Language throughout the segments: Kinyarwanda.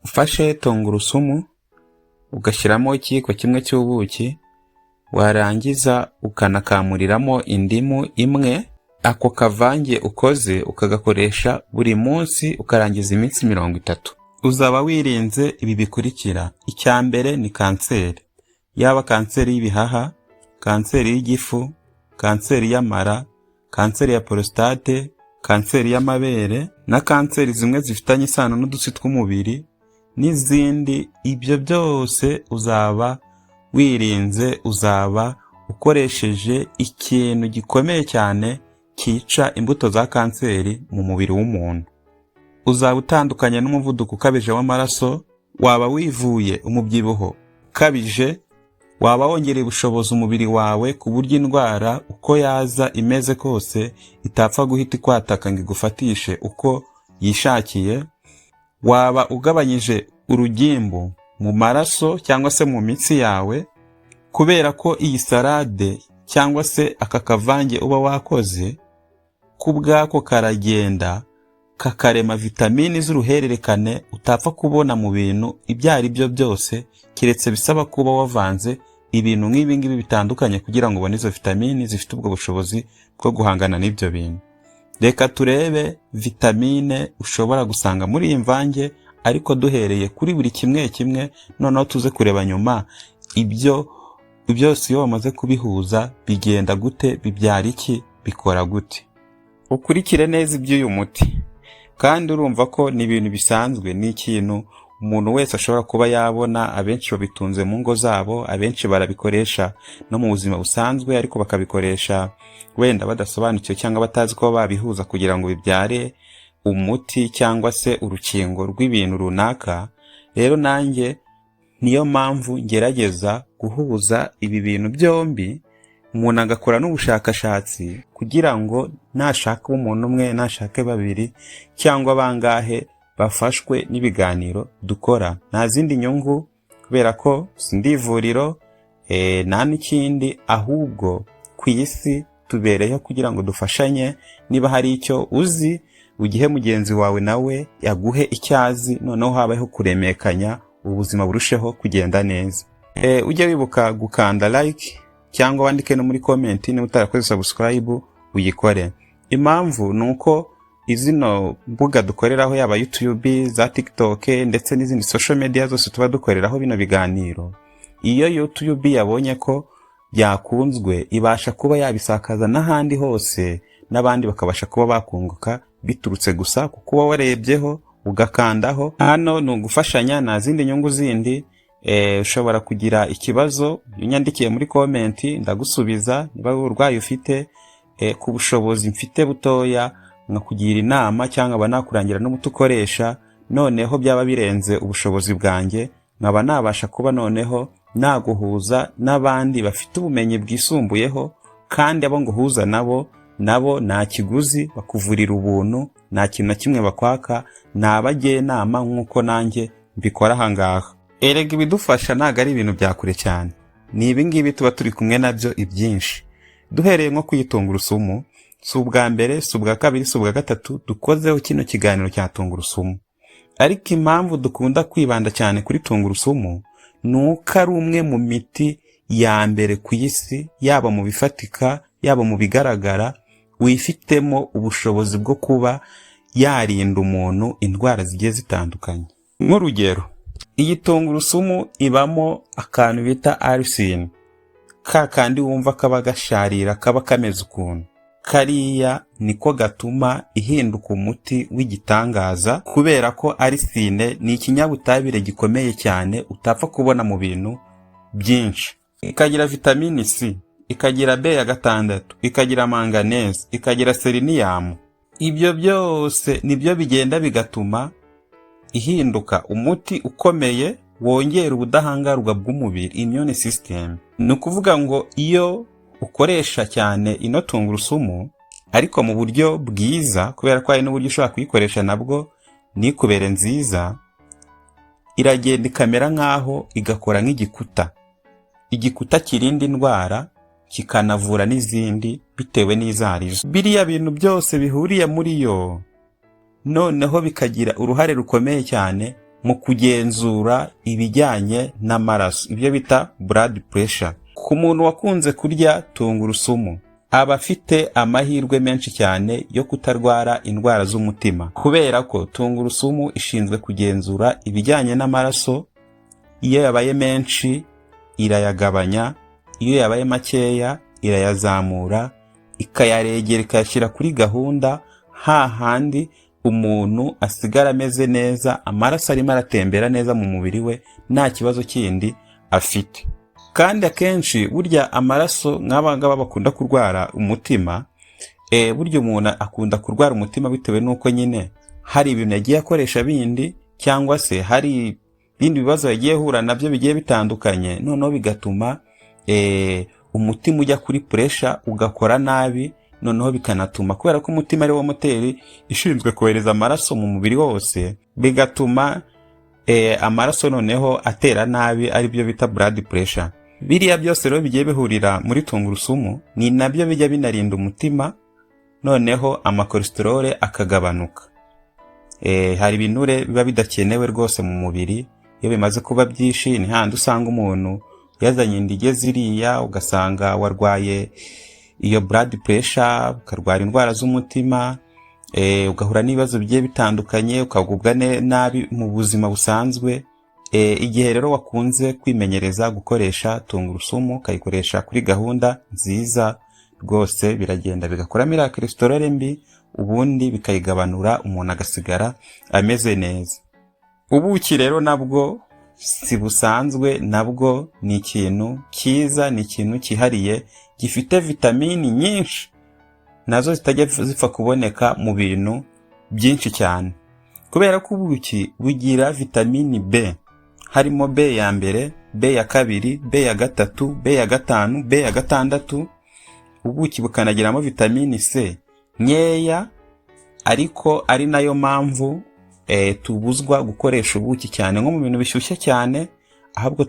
Ufashe tungurusumu ugashyiramo ikiyiko kimwe cy'ubuki, warangiza ukanakamuriramo indimu imwe, ako kavange ukoze ukagakoresha buri munsi ukarangiza iminsi 30, uzaba wirinze ibi bikurikira. Icya mbere ni kanseri, yaba kanseri y'ibihaha, kanseri y'igifu, kanseri y'amara, kanseri ya porositate, kanseri y'amabere na kanseri zimwe zifitanye isano n'udutsi tw'umubiri n'izindi. Ibyo byose uzaba wirinze, uzaba ukoresheje ikintu gikomeye cyane cyica imbuto za kanseri mu mubiri w'umuntu. Uzaba utandukanye n'umuvuduko ukabije w'amaraso, waba wivuye umubyibuho ukabije, waba wongereye ubushobozi umubiri wawe ku buryo indwara uko yaza imeze kose itapfa guhita ikwataka ngo igufatishe uko yishakiye, waba ugabanyije urugimbu mu maraso cyangwa se mu mitsi yawe, kubera ko iyi salade cyangwa se aka kavange uba wakoze ku bwako karagenda kakarema vitamini z'uruhererekane utapfa kubona mu bintu ibyo ari byo byose, keretse bisaba kuba wavanze ibintu nk'ibi ngibi bitandukanye kugira ngo ubone izo vitamini zifite ubwo bushobozi bwo guhangana n'ibyo bintu. Reka turebe vitamine ushobora gusanga muri iyi mvange, ariko duhereye kuri buri kimwe kimwe, noneho tuze kureba nyuma ibyo byose iyo wamaze kubihuza bigenda gute, bibyara iki, bikora gute. Ukurikire neza iby'uyu muti, kandi urumva ko ni ibintu bisanzwe, ni ikintu umuntu wese ashobora kuba yabona. Abenshi babitunze mu ngo zabo, abenshi barabikoresha no mu buzima busanzwe, ariko bakabikoresha wenda badasobanukiwe cyangwa batazi ko babihuza kugira ngo bibyare umuti cyangwa se urukingo rw'ibintu runaka. Rero nanjye niyo mpamvu ngerageza guhuza ibi bintu byombi, umuntu agakora n'ubushakashatsi kugira ngo nashaka umuntu umwe, nashake babiri cyangwa bangahe bafashwe n'ibiganiro dukora. Nta zindi nyungu, kubera ko sindi ivuriro, nta n'ikindi, ahubwo ku isi tubereyeho kugira ngo dufashanye. Niba hari icyo uzi, ugihe mugenzi wawe nawe yaguhe icyo azi, noneho habayeho kuremekanya, ubuzima burusheho kugenda neza. Ujye wibuka gukanda like cyangwa wandike no muri comment. Niba utarakoze subscribe, uyikore. Impamvu ni uko izino mbuga dukoreraho, yaba YouTube, za TikTok ndetse n'izindi social media zose tuba dukoreraho bino biganiro, iyo YouTube yabonye ko byakunzwe ibasha kuba yabisakaza n'ahandi hose, n'abandi bakabasha kuba bakunguka biturutse gusa ku kuba warebyeho ugakandaho. Hano ni ugufashanya, nta zindi nyungu zindi. Ushobora kugira ikibazo, unyandikiye muri comment ndagusubiza. Niba ari uburwayi ufite, ku bushobozi mfite butoya nkakugira inama cyangwa nkaba nakurangira n'umuti ukoresha. Noneho byaba birenze ubushobozi bwanjye, nkaba nabasha kuba noneho naguhuza n'abandi bafite ubumenyi bwisumbuyeho. Kandi abo nguhuza nabo nta kiguzi, bakuvurira ubuntu, nta kintu na kimwe bakwaka, ni abajyanama nk'uko nanjye mbikora ahangaha. Erega ibidufasha ntabwo ari ibintu bya kure cyane, ni ibi ngibi tuba turi kumwe nabyo ibyinshi. Duhereye nko kuri tungurusumu, si ubwa mbere, si ubwa kabiri, si ubwa gatatu dukozeho kino kiganiro cya tungurusumu, ariko impamvu dukunda kwibanda cyane kuri tungurusumu ni uko ari umwe mu miti ya mbere ku isi, yaba mu bifatika, yaba mu bigaragara, wifitemo ubushobozi bwo kuba yarinda umuntu indwara zigiye zitandukanye. Nk'urugero, iyi tungurusumu ibamo akantu bita allicin, ka kandi wumva kaba gasharira, kaba kameze ukuntu kariya, niko gatuma ihinduka umuti w'igitangaza, kubera ko allicin ni ikinyabutabire gikomeye cyane utapfa kubona mu bintu byinshi. Ikagira vitamini C, ikagira B ya gatandatu, ikagira manganese, ikagira selenium. Ibyo byose nibyo bigenda bigatuma ihinduka umuti ukomeye wongera ubudahangarwa bw'umubiri, immune system. Ni ukuvuga ngo iyo ukoresha cyane ino tungurusumu, ariko mu buryo bwiza, kubera ko hari n'uburyo ushobora kuyikoresha nabwo ntikubere nziza, iragenda ikamera nk'aho igakora nk'igikuta, igikuta kirinda indwara kikanavura n'izindi bitewe n'izo arizo. Biriya bintu byose bihuriye muri yo noneho bikagira uruhare rukomeye cyane. mu kugenzura ibijyanye n'amaraso, ibyo bita blood pressure. Ku muntu wakunze kurya tungurusumu, aba afite amahirwe menshi cyane yo kutarwara indwara z'umutima, kubera ko tungurusumu ishinzwe kugenzura ibijyanye n'amaraso. Iyo yabaye menshi irayagabanya, iyo yabaye makeya irayazamura, ikayaregera, ikayashyira kuri gahunda hahandi umuntu asigara ameze neza, amaraso arimo aratembera neza mu mubiri we, nta kibazo kindi afite. Kandi akenshi burya amaraso, nk'aba ngaba bakunda kurwara umutima, burya umuntu akunda kurwara umutima bitewe n'uko nyine hari ibintu yagiye akoresha bindi, cyangwa se hari ibindi bibazo yagiye ahura nabyo bigiye bitandukanye, noneho bigatuma umutima ujya kuri pressure, ugakora nabi. Noneho bikanatuma, kubera ko umutima ari wo moteri ishinzwe kohereza amaraso mu mubiri wose, bigatuma amaraso noneho atera nabi, aribyo bita blood pressure. Biriya byose rero bigiye bihurira muri tungurusumu, ni nabyo bijya binarinda umutima, noneho amacholesterol akagabanuka. Hari ibinure biba bidakenewe rwose mu mubiri. Iyo bimaze kuba byinshi, ni handi usanga umuntu yazanye inda igeze iriya, ugasanga warwaye iyo blood pressure, ukarwara indwara z'umutima, ugahura n'ibibazo bigiye bitandukanye, ukagubwa nabi mu buzima busanzwe. Igihe rero wakunze kwimenyereza gukoresha tungurusumu, ukayikoresha kuri gahunda nziza rwose, biragenda bigakuramo iriya cholesterol mbi, ubundi bikayigabanura, umuntu agasigara ameze neza. Ubuki rero nabwo si busanzwe, nabwo ni ikintu cyiza, ni ikintu cyihariye gifite vitamini nyinshi nazo zitajya zipfa kuboneka mu bintu byinshi cyane, kubera ko ubuki bugira vitamini B, harimo B ya mbere, B ya kabiri, B ya gatatu, B ya gatanu, B ya gatandatu. Ubuki bukanagiramo vitamini C nkeya, ariko ari nayo mpamvu tubuzwa gukoresha ubuki cyane nko mu bintu bishyushye cyane, ahubwo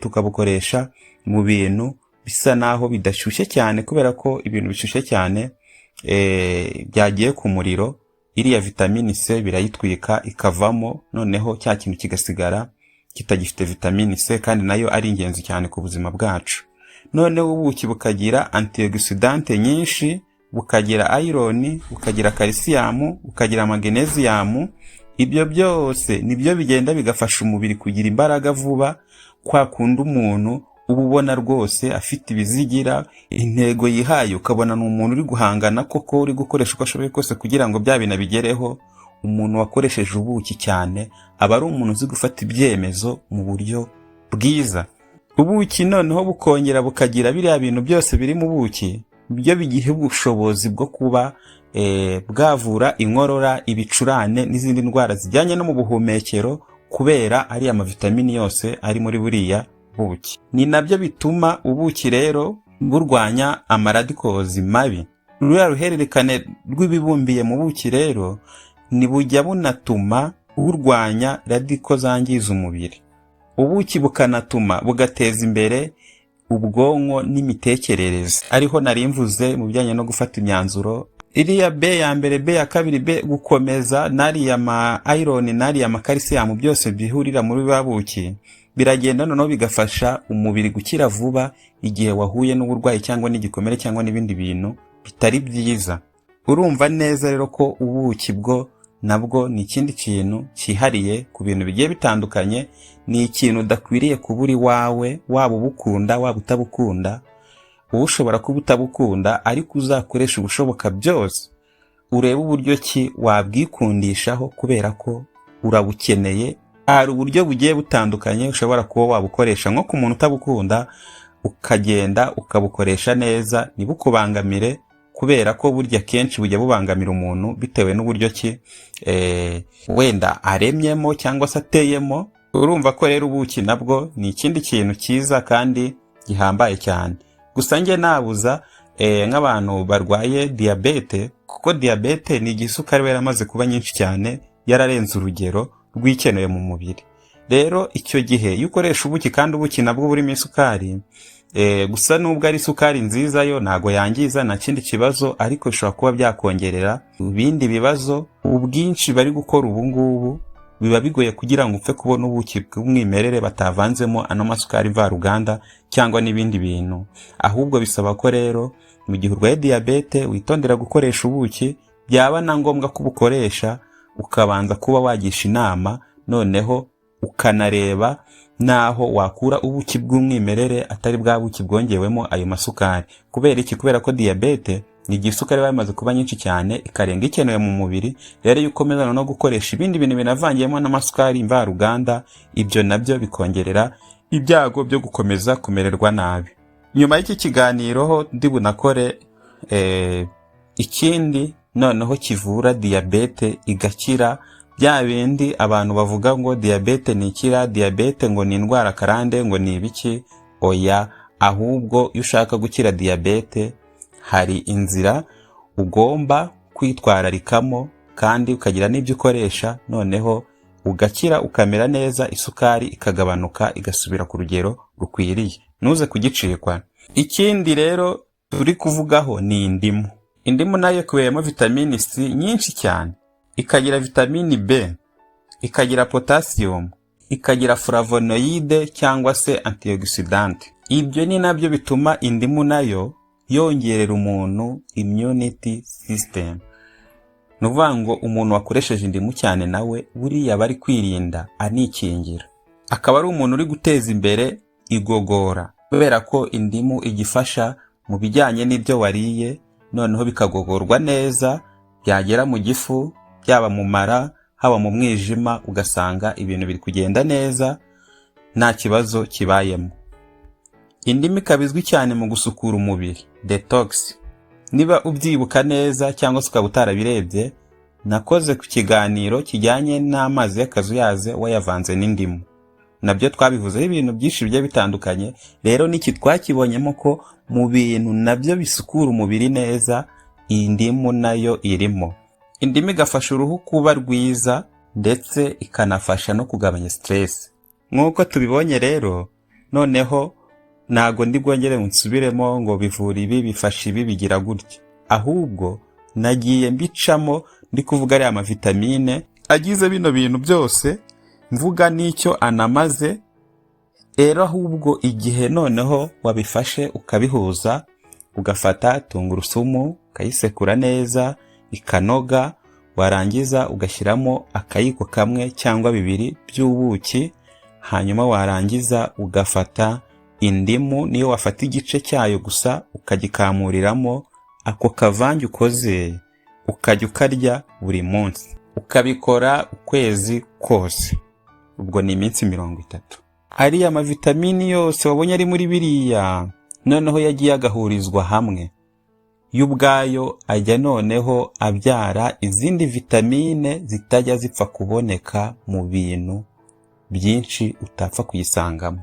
tukabukoresha mu bintu bisa naho bidashyushye cyane, kubera ko ibintu bishyushye cyane byagiye ku muriro, iriya vitamini C birayitwika ikavamo, noneho cya kintu kigasigara kitagifite vitamini C, kandi nayo ari ingenzi cyane ku buzima bwacu. Noneho ubuki bukagira antioxidant nyinshi, bukagira iron, bukagira calcium, bukagira magnesium. Ibyo byose nibyo bigenda bigafasha umubiri kugira imbaraga vuba. Kwa kundi umuntu uba ubona rwose afite ibizigira, intego yihaye, ukabona ni umuntu uri guhangana koko, uri gukoresha uko ashoboye kose kugira ngo bya bintu abigereho. Umuntu wakoresheje ubuki cyane aba ari umuntu uzi gufata ibyemezo mu buryo bwiza. Ubuki noneho bukongera bukagira biriya bintu byose biri mu buki, byo bigiha ubushobozi bwo kuba bwavura inkorora, ibicurane n'izindi ndwara zijyanye no mu buhumekero, kubera ariya mavitamini yose ari muri buriya buki. Ni nabyo bituma ubuki rero burwanya amaradicals mabi. Ruriya ruhererekane rw'ibibumbiye mu buki rero ntibujya bunatuma burwanya radical zangiza umubiri. Ubuki bukanatuma bugateza imbere ubwonko n'imitekerereze, ariho nari mvuze mu bijyanye no gufata imyanzuro. Iriya B ya mbere, B ya kabiri, B gukomeza, n'ariya ma iron, n'ariya ma calcium, byose bihurira muri buriya buki, biragenda noneho bigafasha umubiri gukira vuba igihe wahuye n'uburwayi cyangwa n'igikomere cyangwa n'ibindi bintu bitari byiza. Urumva neza rero ko ubuki bwo nabwo ni ikindi kintu cyihariye ku bintu bigiye bitandukanye. Ni ikintu udakwiriye kubura iwawe, waba ubukunda, waba utabukunda. Wowe ushobora kuba utabukunda, ariko uzakoresha ubushoboka byose urebe uburyo ki wabwikundishaho, kubera ko urabukeneye. Hari uburyo bugiye butandukanye ushobora kuba wabukoresha, nko ku muntu utabukunda, ukagenda ukabukoresha neza ntibukubangamire, kubera ko burya kenshi bujya bubangamira umuntu bitewe n'uburyo ki wenda aremyemo cyangwa se ateyemo. Urumva ko rero ubuki nabwo ni ikindi kintu cyiza kandi gihambaye cyane. Gusa njye nabuza nk'abantu barwaye diyabete, kuko diyabete ni igihe isukari iba yaramaze kuba nyinshi cyane, yararenze urugero rw'ikenewe mu mubiri. Rero icyo gihe iyo ukoresha ubuki, kandi ubuki nabwo burimo isukari, gusa nubwo ari isukari nziza, yo ntago yangiza, nta kindi kibazo, ariko bishobora kuba byakongerera ibindi bibazo ubwinshi bari gukora ubu ngubu. Biba bigoye kugira ngo upfe kubona ubuki bw'umwimerere batavanzemo ano masukari mvaruganda cyangwa n'ibindi bintu. Ahubwo bisaba ko rero mu gihe urwaye diyabete witondera gukoresha ubuki, byaba na ngombwa ko ubukoresha ukabanza kuba wagisha inama, noneho ukanareba n'aho wakura ubuki bw'umwimerere atari bwa buki bwongewemo ayo masukari. Kubera iki? Kubera ko diyabete ni igihe isukari iba yamaze kuba nyinshi cyane, ikarenga ikenewe mu mubiri. Rero iyo ukomeza no gukoresha ibindi bintu binavangiyemo n'amasukari mvaruganda, ibyo nabyo bikongerera ibyago byo gukomeza kumererwa nabi. Nyuma y'iki kiganiro ho ndi bunakore ikindi noneho kivura diyabete igakira. Bya bindi abantu bavuga ngo diyabete ntikira, diyabete ngo ni indwara karande, ngo ni ibiki, oya. Ahubwo iyo ushaka gukira diyabete hari inzira ugomba kwitwararikamo kandi ukagira n'ibyo ukoresha, noneho ugakira, ukamera neza, isukari ikagabanuka, igasubira ku rugero rukwiriye. Ntuze kugicikwa. Ikindi rero turi kuvugaho ni indimu. Indimu nayo ikubiyemo vitamini C nyinshi cyane, ikagira vitamini B, ikagira potassium, ikagira flavonoïde cyangwa se antioxydant. Ibyo ni nabyo bituma indimu nayo yongerera umuntu immunity system. Ni ukuvuga ngo umuntu wakoresheje indimu cyane nawe buriya aba ari kwirinda, anikingira, akaba ari umuntu uri guteza imbere igogora, kubera ko indimu igifasha mu bijyanye n'ibyo wariye, noneho bikagogorwa neza, byagera mu gifu, byaba mu mara, haba mu mwijima, ugasanga ibintu biri kugenda neza, nta kibazo kibayemo. Indimu ikaba izwi cyane mu gusukura umubiri, detox. Niba ubyibuka neza cyangwa se ukaba utarabirebye, nakoze ku kiganiro kijyanye n'amazi y'akazuyaze wayavanze n'indimu, nabyo twabivuzeho ibintu byinshi bigiye bitandukanye. Rero n'iki twakibonyemo ko mu bintu nabyo bisukura umubiri neza indimu nayo irimo. Indimu igafasha uruhu kuba rwiza, ndetse ikanafasha no kugabanya stress nk'uko tubibonye. Rero noneho ntago ndi bwongere nsubiremo ngo bivura ibi, bifasha ibi, bigira gutya. Ahubwo nagiye mbicamo ndi kuvuga ariya mavitamine agize bino bintu byose, mvuga n'icyo anamaze. Rero ahubwo igihe noneho wabifashe ukabihuza, ugafata tungurusumu ukayisekura neza ikanoga, warangiza ugashyiramo akayiko kamwe cyangwa bibiri by'ubuki, hanyuma warangiza ugafata indimu, niyo wafata igice cyayo gusa ukagikamuriramo, ako kavange ukoze ukajya ukarya buri munsi, ukabikora ukwezi kose, ubwo ni iminsi 30, ariya mavitamini yose wabonye ari muri biriya noneho yagiye agahurizwa hamwe, yo ubwayo ajya noneho abyara izindi vitamine zitajya zipfa kuboneka mu bintu byinshi, utapfa kuyisangamo.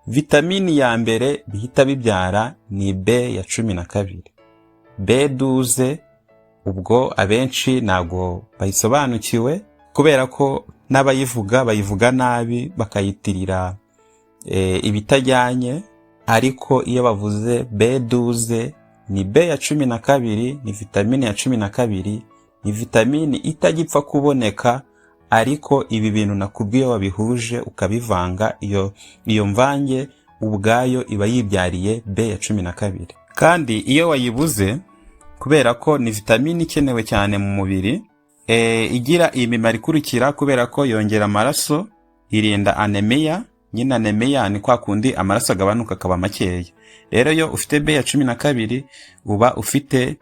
Vitamini ya mbere bihita bibyara ni B ya 12, B12. Ubwo abenshi ntabwo bayisobanukiwe, kubera ko n'abayivuga bayivuga nabi, bakayitirira ibitajyanye. Ariko iyo bavuze B12 ni B ya 12, ni vitamine ya 12, ni vitamini itagipfa kuboneka. Ariko ibi bintu nakubwiye wabihuje ukabivanga, iyo mvange ubwayo iba yibyariye B ya 12. Kandi iyo wayibuze, kubera ko ni vitamini ikenewe cyane mu mubiri, igira imimaro ikurikira: kubera ko yongera amaraso, irinda anemiya. Nyine anemiya ni kwa kundi amaraso agabanuka akaba makeya. Rero iyo ufite B ya 12 uba ufite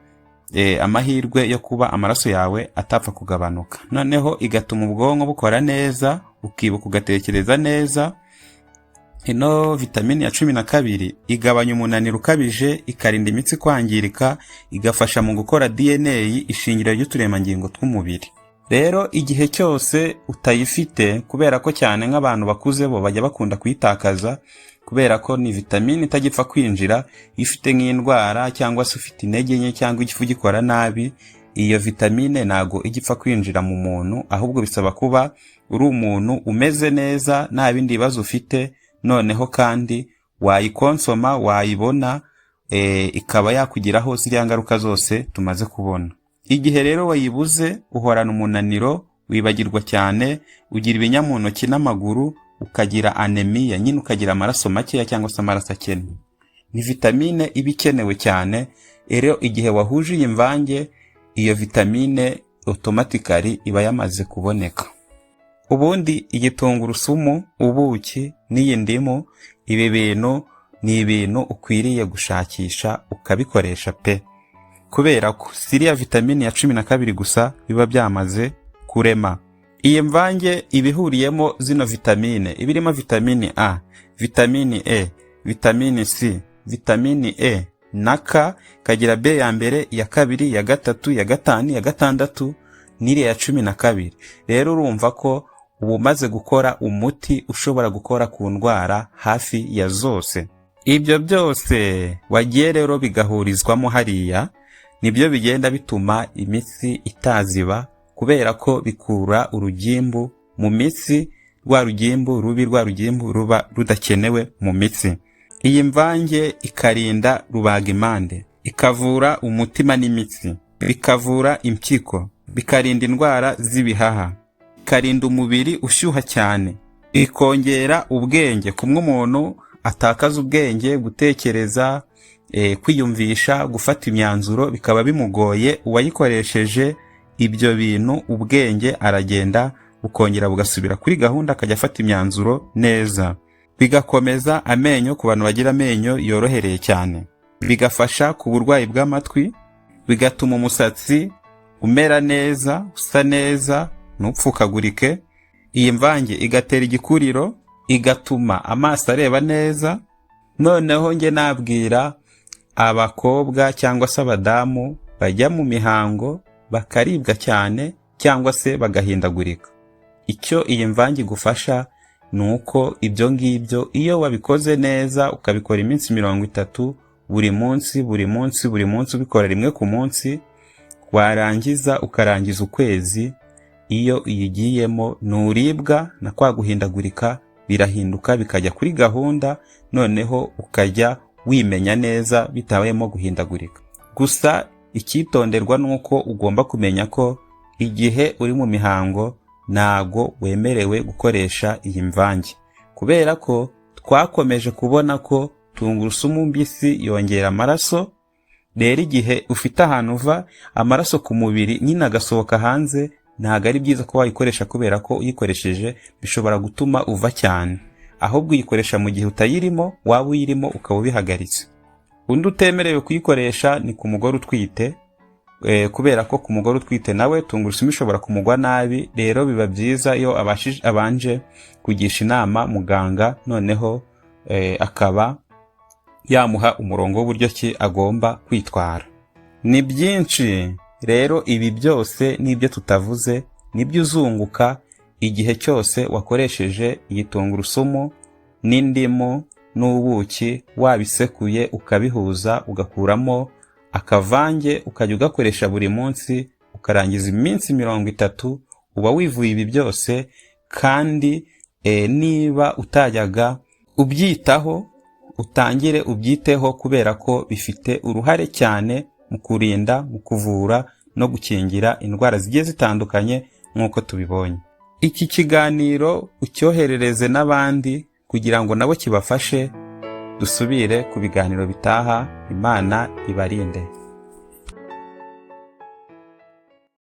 amahirwe yo kuba amaraso yawe atapfa kugabanuka. Noneho igatuma ubwonko bukora neza, ukibuka, ugatekereza neza. Ino vitamini ya 12 igabanya umunaniro ukabije, ikarinda imitsi kwangirika, igafasha mu gukora DNA, ishingiro ry'uturemangingo tw'umubiri. Rero igihe cyose utayifite, kubera ko cyane nk'abantu bakuze bo bajya bakunda kuyitakaza, kubera ko ni vitamini itagipfa kwinjira, iyo ufite nk'indwara cyangwa se ufite intege nke cyangwa igifu gikora nabi, iyo vitamine ntago ijya ipfa kwinjira mu muntu. Ahubwo bisaba kuba uri umuntu umeze neza, nta bindi bibazo ufite, noneho kandi wayikonsoma, wayibona, ikaba yakugiraho ziriya ngaruka zose tumaze kubona. Igihe rero wayibuze uhorana umunaniro. Wibagirwa cyane, ugira ibinya mu ntoki n'amaguru, ukagira anemiya nyine, ukagira amaraso makeya cyangwa se amaraso akennye. Ni vitamine iba ikenewe cyane. Rero igihe wahuje iyi mvange, iyo vitamine automatically iba yamaze kuboneka. Ubundi iyi tungurusumu, ubuki n'iyi ndimu, ibi bintu ni ibintu ukwiriye gushakisha ukabikoresha pe, kubera ko si iriya vitamine ya 12 gusa biba byamaze kurema. Iyi mvange iba ihuriyemo zino vitamine, iba irimo vitamine A, vitamine E, vitamine C, vitamine E na K, ikagira B ya mbere, iya kabiri, iya gatatu, iya gatanu, iya gatandatu n'iriya ya 12. Rero urumva ko uba umaze gukora umuti ushobora gukora ku ndwara hafi ya zose. Ibyo byose wagiye rero bigahurizwamo hariya, nibyo bigenda bituma imitsi itaziba, kubera ko bikura urugimbu mu mitsi, rwa rugimbu rubi, rwa rugimbu ruba rudakenewe mu mitsi. Iyi mvange ikarinda rubagimpande, ikavura umutima n'imitsi, bikavura impyiko, bikarinda indwara z'ibihaha, ikarinda umubiri ushyuha cyane, ikongera ubwenge. Kumwe umuntu atakaza ubwenge, gutekereza, kwiyumvisha, gufata imyanzuro bikaba bimugoye, uwayikoresheje ibyo bintu ubwenge aragenda bukongera bugasubira kuri gahunda, akajya afata imyanzuro neza. Bigakomeza amenyo ku bantu bagira amenyo yorohereye cyane, bigafasha ku burwayi bw'amatwi, bigatuma umusatsi umera neza, usa neza, ntupfukagurike. Iyi mvange igatera igikuriro, igatuma amaso areba neza. Noneho njye nabwira abakobwa cyangwa se abadamu bajya mu mihango bakaribwa cyane cyangwa se bagahindagurika, icyo iyi mvange igufasha ni uko ibyo ngibyo iyo wabikoze neza, ukabikora iminsi 30, buri munsi, buri munsi, buri munsi, ubikora rimwe ku munsi, warangiza ukarangiza ukwezi, iyo uyigiyemo nturibwa na kwa guhindagurika birahinduka bikajya kuri gahunda, noneho ukajya wimenya neza bitabayemo guhindagurika. Gusa icyitonderwa ni uko ugomba kumenya ko igihe uri mu mihango ntago wemerewe gukoresha iyi mvange, kubera ko twakomeje kubona ko tungurusumu mbisi yongera amaraso. Rero igihe ufite ahantu uva amaraso ku mubiri nyine agasohoka hanze, ntabwo ari byiza ko wayikoresha, kubera ko uyikoresheje bishobora gutuma uva cyane. Ahubwo uyikoresha mu gihe utayirimo, waba uyirimo ukaba ubihagaritse. Undi utemerewe kuyikoresha ni ku mugore utwite, kubera ko ku mugore utwite nawe tungurusumu ishobora kumugwa nabi. Rero biba byiza iyo abanje kugisha inama muganga, noneho akaba yamuha umurongo w'uburyo ki agomba kwitwara. Ni byinshi rero, ibi byose n'ibyo tutavuze nibyo uzunguka igihe cyose wakoresheje iyi tungurusumu n'indimu n'ubuki, wabisekuye ukabihuza, ugakuramo akavange, ukajya ugakoresha buri munsi, ukarangiza iminsi 30, uba wivuye ibi byose. Kandi niba utajyaga ubyitaho, utangire ubyiteho, kubera ko bifite uruhare cyane mu kurinda, mu kuvura no gukingira indwara zigiye zitandukanye nk'uko tubibonye. Iki kiganiro ucyoherereze n'abandi kugira ngo nabo kibafashe. Dusubire ku biganiro bitaha. Imana ibarinde.